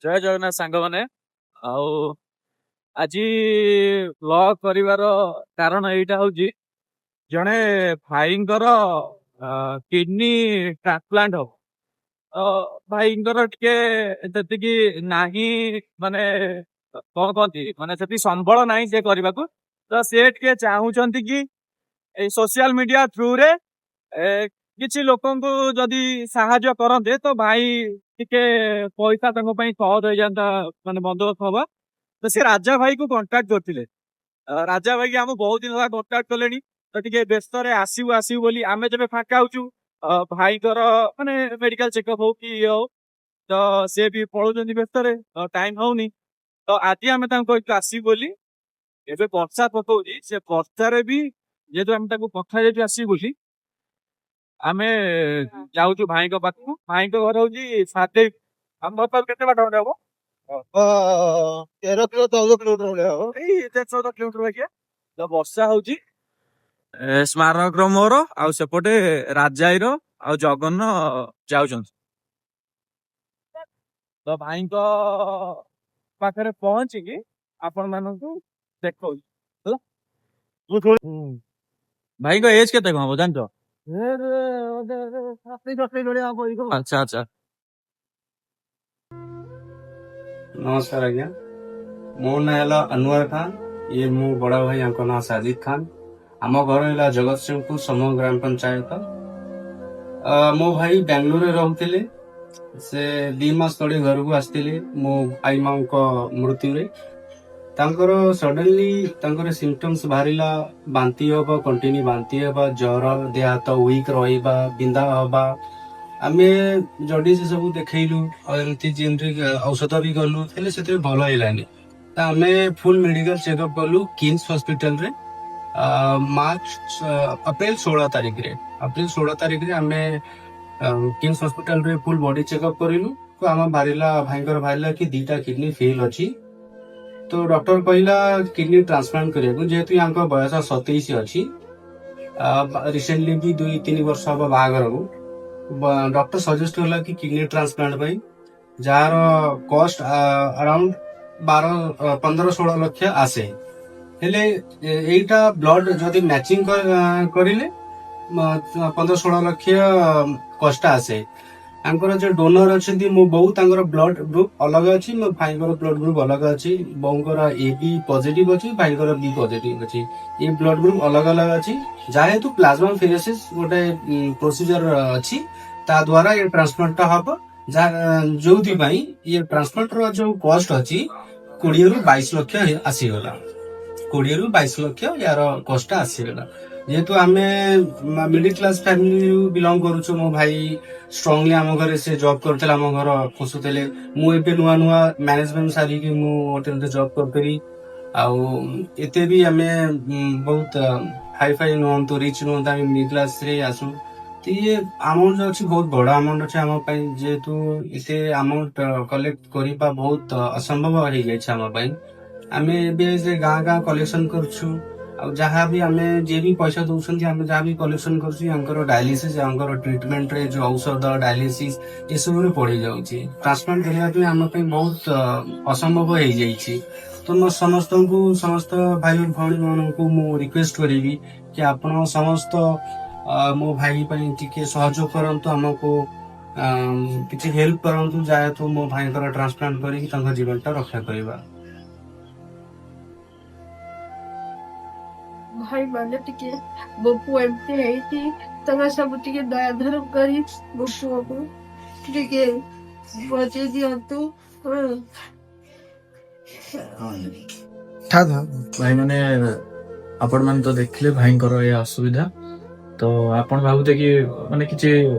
ଜୟ ଜଗନ୍ନାଥ ସାଙ୍ଗମାନେ। ଆଉ ଆଜି ବ୍ଲଗ କରିବାର କାରଣ ଏଇଟା ହଉଛି, ଜଣେ ଭାଇଙ୍କର କିଡନୀ ଟ୍ରାନ୍ସପ୍ଲାଣ୍ଟ ହବ। ତ ଭାଇଙ୍କର ଟିକେ ସେତିକି ନାହିଁ, ମାନେ କଣ କହନ୍ତି, ମାନେ ସେତିକି ସମ୍ବଳ ନାହିଁ ସେ କରିବାକୁ। ତ ସେ ଟିକେ ଚାହୁଁଛନ୍ତି କି ଏଇ ସୋସିଆଲ ମିଡିଆ ଥ୍ରୁରେ କିଛି ଲୋକଙ୍କୁ ଯଦି ସାହାଯ୍ୟ କରନ୍ତେ, ତ ଭାଇ ଟିକେ ପଇସା ତାଙ୍କ ପାଇଁ ସହଜ ହେଇଯାନ୍ତା, ମାନେ ବନ୍ଦୋବସ୍ତ ହବା। ତ ସେ ରାଜା ଭାଇକୁ କଣ୍ଟାକ୍ଟ କରିଥିଲେ। ରାଜା ଭାଇ କି ଆମ ବହୁତ ଦିନ ହେଲା କଣ୍ଟାକ୍ଟ କଲେଣି, ତ ଟିକେ ବ୍ୟସ୍ତରେ ଆସିବୁ ଆସିବୁ ବୋଲି। ଆମେ ଯେବେ ଫାଙ୍କା ହଉଛୁ, ଭାଇଙ୍କର ମାନେ ମେଡିକାଲ ଚେକଅପ୍ ହଉ କି ଇଏ ହଉ, ତ ସେ ବି ପଳଉଛନ୍ତି ବ୍ୟସ୍ତରେ, ଟାଇମ ହଉନି। ତ ଆଜି ଆମେ ତାଙ୍କୁ କହିଛୁ ଆସିବୁ ବୋଲି। ଏବେ ବର୍ଷା ପକଉଛି, ସେ ବର୍ଷାରେ ବି ଯେହେତୁ ଆମେ ତାକୁ କଥା ଯାଇଛୁ ଆସିବୁ ବୋଲି, ଆମେ ଯାଉଛୁ ଭାଇଙ୍କ ପାଖକୁ। ଭାଇଙ୍କ ଘର ହଉଛି ସାଦେଇ। ଆମ ଘର ପାଖରୁ କେତେ ବାଟ ଖଣ୍ଡେ ହବ? 13 କିଲୋ 14 କିଲୋମିଟର ଭଳିଆ ହବ। ଏଇ 13-14 କିଲୋମିଟର ବାକିଆ। ତ ବର୍ଷା ହଉଛି, ସ୍ମାରକ ର ମୋର ଆଉ ସେପଟେ ରାଜାଇର ଆଉ ଜଗନ ଯାଉଛନ୍ତି। ତ ଭାଇଙ୍କ ପାଖରେ ପହଞ୍ଚିକି ଆପଣ ମାନଙ୍କୁ ଦେଖଉଛି, ହେଲା। ଭାଇଙ୍କ ଏଜ କେତେ କଣ ହବ ଜାଣିଛ? 27 ଭଳିଆ ହବ ଏଇ। ଆଚ୍ଛା। ନମସ୍କାର ଆଜ୍ଞା, ମୋ ନାଁ ହେଲା ଅନୱର ଖାନ। ଇଏ ମୋ ବଡ ଭାଇ, ୟାଙ୍କ ନାଁ ସାଜିଦ ଖାନ। ଆମ ଘର ହେଲା ଜଗତସିଂହପୁର ସମୂହ ଗ୍ରାମ ପଞ୍ଚାୟତ। ମୋ ଭାଇ ବାଙ୍ଗାଲୋରରେ ରହୁଥିଲେ। ସେ 2 ମାସ ତଳେ ଘରକୁ ଆସିଥିଲେ। ମୋ ଆଈ ମାଙ୍କ ମୃତ୍ୟୁରେ ତାଙ୍କର ସଡନଲି ତାଙ୍କର ସିମ୍ପଟମ୍ସ ବାହାରିଲା। ବାନ୍ତି ହବା, କଣ୍ଟିନ୍ୟୁ ବାନ୍ତି ହେବା, ଜ୍ୱର, ଦେହ ହାତ ୱିକ୍ ରହିବା, ବିନ୍ଧା ହବା। ଆମେ ଜଣ୍ଡିସ୍ ସବୁ ଦେଖେଇଲୁ ଆଉ ଏମିତି ଯେମିତି ଔଷଧ ବି ଗଲୁ, ହେଲେ ସେଥିରେ ଭଲ ହେଲାନି। ତ ଆମେ ଫୁଲ ମେଡିକାଲ ଚେକଅପ୍ କଲୁ କିମ୍ସ ହସ୍ପିଟାଲରେ ମାର୍ଚ୍ଚ ଅପ୍ରିଲ 16 ତାରିଖରେ। ଅପ୍ରିଲ 16 ତାରିଖରେ ଆମେ କିମ୍ସ ହସ୍ପିଟାଲରେ ଫୁଲ ବଡି ଚେକଅପ୍ କରିଲୁ। ତ ଆମ ବାହାରିଲା, ଭାଇଙ୍କର ବାହାରିଲା କି ଦିଟା କିଡନୀ ଫେଲ୍ ଅଛି। ତ ଡକ୍ଟର କହିଲା କିଡନୀ ଟ୍ରାନ୍ସପ୍ଲାଣ୍ଟ କରିବାକୁ। ଯେହେତୁ ୟାଙ୍କ ବୟସ 27 ଅଛି, ରିସେଣ୍ଟଲି ବି 2-3 ବର୍ଷ ହବ ବାହାଘରକୁ, ଡକ୍ଟର ସଜେଷ୍ଟ କଲା କି କିଡନୀ ଟ୍ରାନ୍ସପ୍ଲାଣ୍ଟ ପାଇଁ, ଯାହାର କଷ୍ଟ ଆରାଉଣ୍ଡ 12, 15, 16 ଲକ୍ଷ ଆସେ। ହେଲେ ଏଇଟା ବ୍ଲଡ ଯଦି ମ୍ୟାଚିଂ କରିଲେ 15-16 ଲକ୍ଷ କଷ୍ଟ ଆସେ। ତାଙ୍କର ଯୋଉ ଡୋନର ଅଛନ୍ତି, ମୋ ବୋଉ, ତାଙ୍କର ବ୍ଲଡ ଗ୍ରୁପ ଅଲଗା ଅଛି, ମୋ ଭାଇଙ୍କର ବ୍ଲଡ ଗ୍ରୁପ ଅଲଗା ଅଛି। ବୋଉଙ୍କର ଏ ବି ପଜିଟିଭ ଅଛି, ଭାଇଙ୍କର ବି ପଜିଟିଭ ଅଛି। ଏ ବ୍ଲଡ ଗ୍ରୁପ ଅଲଗା ଅଲଗା ଅଛି। ଯାହା ହେତୁ ପ୍ଲାଜମା ଫେରେସିସ୍ ଗୋଟେ ପ୍ରୋସିଜର ଅଛି, ତା ଦ୍ଵାରା ଏ ଟ୍ରାନ୍ସପ୍ଲାଣ୍ଟ ଟା ହବ, ଯାହା ଯୋଉଥିପାଇଁ ଇଏ ଟ୍ରାନ୍ସପ୍ଲାଣ୍ଟ ର ଯୋଉ କଷ୍ଟ ଅଛି, 20ରୁ 22 ଲକ୍ଷ ଆସିଗଲା। 20ରୁ 22 ଲକ୍ଷ ୟାର କଷ୍ଟ ଆସିଗଲା। ଯେହେତୁ ଆମେ ମିଡିଲ କ୍ଲାସ ଫ୍ୟାମିଲିରୁ ବିଲଙ୍ଗ କରୁଛୁ, ମୋ ଭାଇ ଷ୍ଟ୍ରଙ୍ଗଲି ଆମ ଘରେ ସେ ଜବ୍ କରୁଥିଲେ, ଆମ ଘର ପୋଷୁଥିଲେ। ମୁଁ ଏବେ ନୂଆ ନୂଆ ମ୍ୟାନେଜମେଣ୍ଟ ସାରିକି ମୁଁ ହୋଟେଲରେ ଜବ୍ କରୁଥିଲି। ଆଉ ଏତେ ବି ଆମେ ବହୁତ ହାଇ ଫାଇ ନୁହନ୍ତୁ, ରିଚ୍ ନୁହନ୍ତୁ, ଆମେ ମିଡିଲ କ୍ଲାସରେ ଆସୁ। ତ ଇଏ ଆମାଉଣ୍ଟ ଅଛି, ବହୁତ ବଡ ଆମାଉଣ୍ଟ ଅଛି ଆମ ପାଇଁ। ଯେହେତୁ ଏତେ ଆମାଉଣ୍ଟ କଲେକ୍ଟ କରିବା ବହୁତ ଅସମ୍ଭବ ହେଇଯାଇଛି ଆମ ପାଇଁ। ଆମେ ଏବେ ସେ ଗାଁ ଗାଁ କଲେକ୍ସନ କରୁଛୁ। ଆଉ ଯାହା ବି ଆମେ ଯିଏ ବି ପଇସା ଦଉଛନ୍ତି, ଆମେ ଯାହା ବି କଲେକ୍ସନ କରୁଛୁ, ୟାଙ୍କର ଡାୟାଲିସିସ୍, ୟାଙ୍କର ଟ୍ରିଟମେଣ୍ଟରେ ଯୋଉ ଔଷଧ, ଡାୟାଲିସିସ୍, ଏସବୁରେ ପଡି ଯାଉଛି। ଟ୍ରାନ୍ସପ୍ଲାଣ୍ଟ କରିବା ପାଇଁ ଆମ ପାଇଁ ବହୁତ ଅସମ୍ଭବ ହେଇଯାଇଛି। ତ ମୁଁ ସମସ୍ତଙ୍କୁ, ସମସ୍ତ ଭାଇ ଭଉଣୀ ମାନଙ୍କୁ ମୁଁ ରିକ୍ୱେଷ୍ଟ କରିବି କି ଆପଣ ସମସ୍ତ ମୋ ଭାଇ ପାଇଁ ଟିକେ ସହଯୋଗ କରନ୍ତୁ, ଆମକୁ କିଛି ହେଲ୍ପ କରନ୍ତୁ, ଯାହାତୁ ମୋ ଭାଇଙ୍କର ଟ୍ରାନ୍ସପ୍ଲାଣ୍ଟ କରିକି ତାଙ୍କ ଜୀବନଟା ରକ୍ଷା କରିବା। ଭାଇ ମାନେ, ଟିକେ ମୋ ପୁଅ ଏମିତି ହେଇଛି, ତମେ ସବୁ ଟିକେ ଦୟା ଧର୍ମ କରି ମୋ ପୁଅକୁ ଟିକେ ବଞ୍ଚେଇ ଦିଅନ୍ତୁ। ଭାଇମାନେ, ଆପଣ ମାନେ ତ ଦେଖିଲେ ଭାଇଙ୍କର ଏ ଅସୁବିଧା। ତ ଆପଣ ଭାବୁଥିବେ କି ମାନେ କିଛି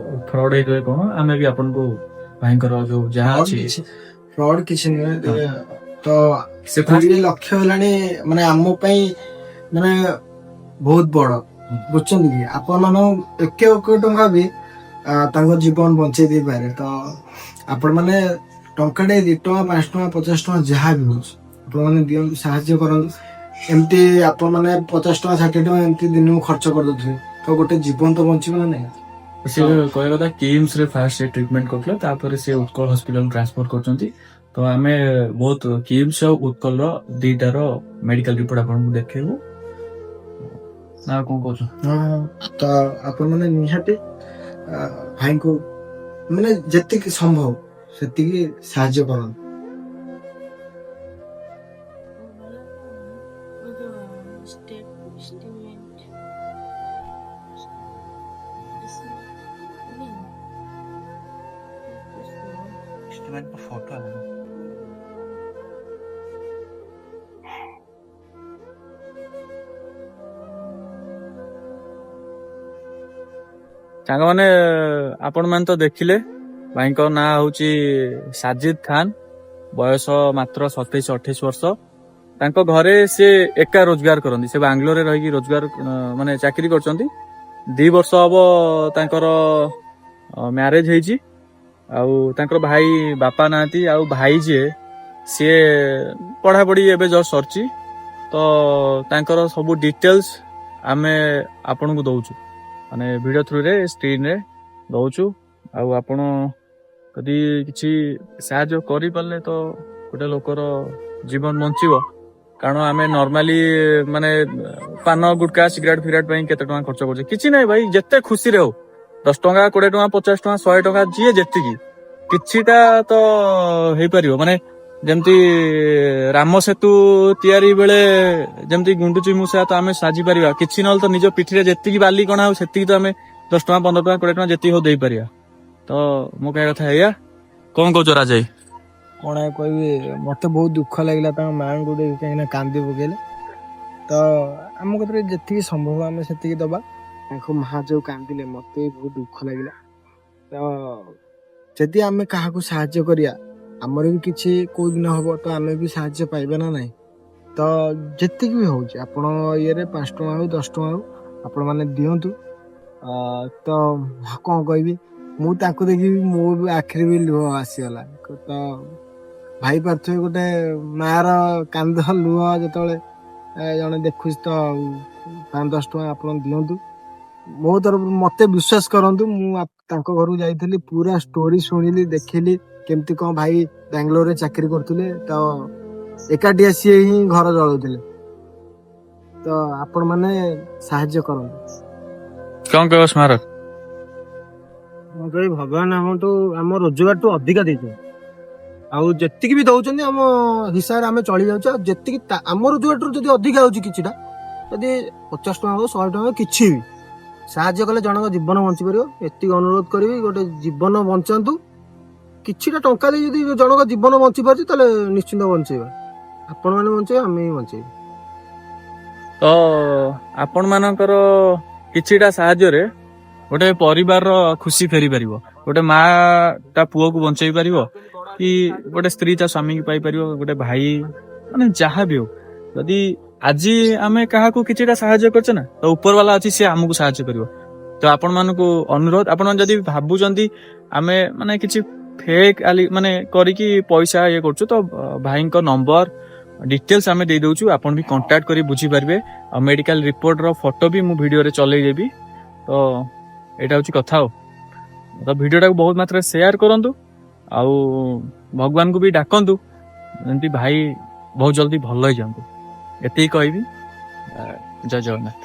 ଫ୍ରଡ ହେଇଥିବ କଣ। ଆମେ ବି ଆପଣଙ୍କୁ ଭାଇଙ୍କର ଯୋଉ ଯାହା ଅଛି ଫ୍ରଡ କିଛି ନୁହେଁ ତ। ସେ 20 ଲକ୍ଷ ହେଲାଣି, ମାନେ ଆମ ପାଇଁ ମାନେ ବହୁତ ବଡ, ବୁଝୁଛନ୍ତି କି? ଆପଣ ମାନ ଏକ ଏକ ଟଙ୍କା ବି ତାଙ୍କ ଜୀବନ ବଞ୍ଚେଇ ଦେଇପାରେ। ତ ଆପଣ ମାନେ ଟଙ୍କାଟେ, 2 ଟଙ୍କା, 5 ଟଙ୍କା, 50 ଟଙ୍କା, ଯାହା ବି ହଉଛି, ଆପଣ ମାନେ ଦିଅନ୍ତୁ, ସାହାଯ୍ୟ କରନ୍ତୁ। ଏମିତି ଆପଣ ମାନେ 50 ଟଙ୍କା, 60 ଟଙ୍କା ଏମିତି ଦିନକୁ ଖର୍ଚ୍ଚ କରିଦଉଥିବେ, ତ ଗୋଟେ ଜୀବନ ତ ବଞ୍ଚିବ ନା ନାଇଁ? ସେ କହିବା କଥା, କିମ୍ସ ରେ ଫାଷ୍ଟ ସେ ଟ୍ରିଟମେଣ୍ଟ କରୁଥିଲେ, ତାପରେ ସେ ଉତ୍କଳ ହସ୍ପିଟାଲ ଟ୍ରାନ୍ସଫର କରୁଛନ୍ତି। ତ ଆମେ ବହୁତ କିମ୍ସ ଆଉ ଉତ୍କଳର ଦିଟାର ମେଡିକାଲ ରିପୋର୍ଟ ଆପଣଙ୍କୁ ଦେଖେଇବୁ। ନା ଆଉ କଣ କହୁଛ? ହଁ, ତ ଆପଣମାନେ ନିହାତି ଭାଇଙ୍କୁ ମାନେ ଯେତିକି ସମ୍ଭବ ସେତିକି ସାହାଯ୍ୟ କରନ୍ତୁ। Statement. Photo. ସାଙ୍ଗମାନେ, ଆପଣମାନେ ତ ଦେଖିଲେ, ଭାଇଙ୍କ ନାଁ ହଉଛି ସାଜିଦ ଖାନ, ବୟସ ମାତ୍ର 27-28 ବର୍ଷ। ତାଙ୍କ ଘରେ ସେ ଏକା ରୋଜଗାର କରନ୍ତି। ସେ ବାଙ୍ଗାଲୋରରେ ରହିକି ରୋଜଗାର ମାନେ ଚାକିରି କରୁଛନ୍ତି। 2 ବର୍ଷ ହବ ତାଙ୍କର ମ୍ୟାରେଜ ହେଇଛି। ଆଉ ତାଙ୍କର ଭାଇ, ବାପା ନାହାନ୍ତି। ଆଉ ଭାଇ ଯିଏ, ସିଏ ପଢାପଢି ଏବେ ଜଷ୍ଟ ସରିଛି। ତ ତାଙ୍କର ସବୁ ଡିଟେଲ୍ସ ଆମେ ଆପଣଙ୍କୁ ଦଉଛୁ, ମାନେ ଭିଡ଼ିଓ ଥ୍ରୁରେ ସ୍କ୍ରିନରେ ଦଉଛୁ। ଆଉ ଆପଣ ଯଦି କିଛି ସାହାଯ୍ୟ କରିପାରିଲେ ତ ଗୋଟେ ଲୋକର ଜୀବନ ବଞ୍ଚିବ। କାରଣ ଆମେ ନର୍ମାଲି ମାନେ ପାନ, ଗୁଟକା, ସିଗାରେଟ ଫିଗାରେଟ ପାଇଁ କେତେ ଟଙ୍କା ଖର୍ଚ୍ଚ କରୁଛେ। କିଛି ନାହିଁ ଭାଇ, ଯେତେ ଖୁସିରେ ହଉ, 10 ଟଙ୍କା, 20 ଟଙ୍କା, 50 ଟଙ୍କା, 100 ଟଙ୍କା, ଯିଏ ଯେତିକି କିଛିଟା ତ ହେଇପାରିବ। ମାନେ ଯେମିତି ରାମ ସେତୁ ତିଆରି ବେଳେ ଯେମିତି ଗୁଣ୍ଡୁଚି ମୂଷା ତ ଆମେ ସାଜି ପାରିବା। କିଛି ନହେଲେ ତ ନିଜ ପିଠିରେ ଯେତିକି ବାଲି କଣା ହଉ, ସେତିକି ତ ଆମେ 10 ଟଙ୍କା, 15 ଟଙ୍କା, 20 ଟଙ୍କା ଯେତିକି ହଉ ଦେଇପାରିବା। ତ ମୋ କହିବା କଥା ଏଇଆ। କଣ କହୁଛ ରାଜା? କଣ ଆଉ କହିବି? ମତେ ବହୁତ ଦୁଃଖ ଲାଗିଲା ତାଙ୍କ ମାଆଙ୍କୁ ଦେଖି, କାହିଁକିନା କାନ୍ଦି ପକେଇଲେ। ତ ଆମ କତିରେ ଯେତିକି ସମ୍ଭବ ଆମେ ସେତିକି ଦବା। ତାଙ୍କ ମା ଯୋଉ କାନ୍ଦିଲେ, ମତେ ବି ବହୁତ ଦୁଃଖ ଲାଗିଲା। ତ ଯଦି ଆମେ କାହାକୁ ସାହାଯ୍ୟ କରିବା, ଆମର ବି କିଛି କୋଉ ଦିନ ହବ, ତ ଆମେ ବି ସାହାଯ୍ୟ ପାଇବା ନା ନାହିଁ? ତ ଯେତିକି ବି ହଉଛି ଆପଣ ଇଏରେ, 5 ଟଙ୍କା ହଉ, 10 ଟଙ୍କା ହଉ, ଆପଣମାନେ ଦିଅନ୍ତୁ। ତ କଣ କହିବି, ମୁଁ ତାଙ୍କୁ ଦେଖିବି ମୋ ବି ଆଖିରେ ବି ଲୁହ ଆସିଗଲା। ତ ଭାବି ପାରୁଥିବେ, ଗୋଟେ ମାର କାନ୍ଦ ଲୁହ ଯେତେବେଳେ ଜଣେ ଦେଖୁଛି। ତ 5-10 ଟଙ୍କା ଆପଣ ଦିଅନ୍ତୁ ମୋ ତରଫରୁ। ମତେ ବିଶ୍ୱାସ କରନ୍ତୁ, ମୁଁ ତାଙ୍କ ଘରକୁ ଯାଇଥିଲି, ପୁରା ଷ୍ଟୋରି ଶୁଣିଲି, ଦେଖିଲି କେମିତି କଣ ଭାଇ ବାଙ୍ଗାଲୋରରେ ଚାକିରି କରୁଥିଲେ। ତ ଏକାଟିଆ ସିଏ ହିଁ ଘର ଚଳାଉଥିଲେ। ତ ଆପଣ ମାନେ ସାହାଯ୍ୟ କରନ୍ତୁ। କଣ କହିବ ସ୍ମାରକ? ମୁଁ କହିବି, ଭଗବାନ ଆମଠୁ, ଆମ ରୋଜଗାରଠୁ ଅଧିକା ଦେଇଛନ୍ତି। ଆଉ ଯେତିକି ବି ଦଉଛନ୍ତି, ଆମ ହିସାବରେ ଆମେ ଚଳି ଯାଉଛୁ। ଆଉ ଯେତିକି ଆମ ରୋଜଗାରଠୁ ଯଦି ଅଧିକା ହଉଛି କିଛିଟା, ଯଦି 50 ଟଙ୍କା ହଉ, 100 ଟଙ୍କା ହଉ, କିଛି ବି ସାହାଯ୍ୟ କଲେ ଜଣଙ୍କ ଜୀବନ ବଞ୍ଚିପାରିବ। ଏତିକି ଅନୁରୋଧ କରିବି, ଗୋଟେ ଜୀବନ ବଞ୍ଚାନ୍ତୁ। କିଛିଟା ଟଙ୍କା ଦେଇ ଯଦି ଜଣଙ୍କ ଜୀବନ ବଞ୍ଚି ପାରୁଛି, ତାହେଲେ ନିଶ୍ଚିନ୍ତ ବଞ୍ଚେଇବା। ଆପଣମାନେ ବଞ୍ଚେଇବେ, ଆମେ ବି ବଞ୍ଚେଇବୁ। ତ ଆପଣ ମାନଙ୍କର କିଛିଟା ସାହାଯ୍ୟରେ ଗୋଟେ ପରିବାରର ଖୁସି ଫେରି ପାରିବ। ଗୋଟେ ମା ତା ପୁଅକୁ ବଞ୍ଚେଇ ପାରିବ କି ଗୋଟେ ସ୍ତ୍ରୀ ତା ସ୍ୱାମୀକି ପାଇପାରିବ, ଗୋଟେ ଭାଇ, ମାନେ ଯାହା ବି ହଉ, ଯଦି ଆଜି ଆମେ କାହାକୁ କିଛିଟା ସାହାଯ୍ୟ କରୁଛେ ନା, ତ ଉପର ବାଲା ଅଛି, ସେ ଆମକୁ ସାହାଯ୍ୟ କରିବ। ତ ଆପଣ ମାନଙ୍କୁ ଅନୁରୋଧ, ଆପଣ ଯଦି ଭାବୁଛନ୍ତି ଆମେ ମାନେ କିଛି ଫେକ୍ ଆଲି ମାନେ କରିକି ପଇସା ଇଏ କରୁଛୁ, ତ ଭାଇଙ୍କ ନମ୍ବର ଡିଟେଲ୍ସ ଆମେ ଦେଇଦଉଛୁ, ଆପଣ ବି କଣ୍ଟାକ୍ଟ କରି ବୁଝିପାରିବେ। ଆଉ ମେଡିକାଲ ରିପୋର୍ଟର ଫଟୋ ବି ମୁଁ ଭିଡ଼ିଓରେ ଚଲେଇ ଦେବି। ତ ଏଇଟା ହଉଛି କଥା। ଆଉ ତ ଭିଡ଼ିଓଟାକୁ ବହୁତ ମାତ୍ରାରେ ସେୟାର କରନ୍ତୁ ଆଉ ଭଗବାନଙ୍କୁ ବି ଡାକନ୍ତୁ, ଯେମିତି ଭାଇ ବହୁତ ଜଲ୍ଦି ଭଲ ହେଇଯାଆନ୍ତୁ। ଏତିକି କହିବି। ଜୟ ଜଗନ୍ନାଥ।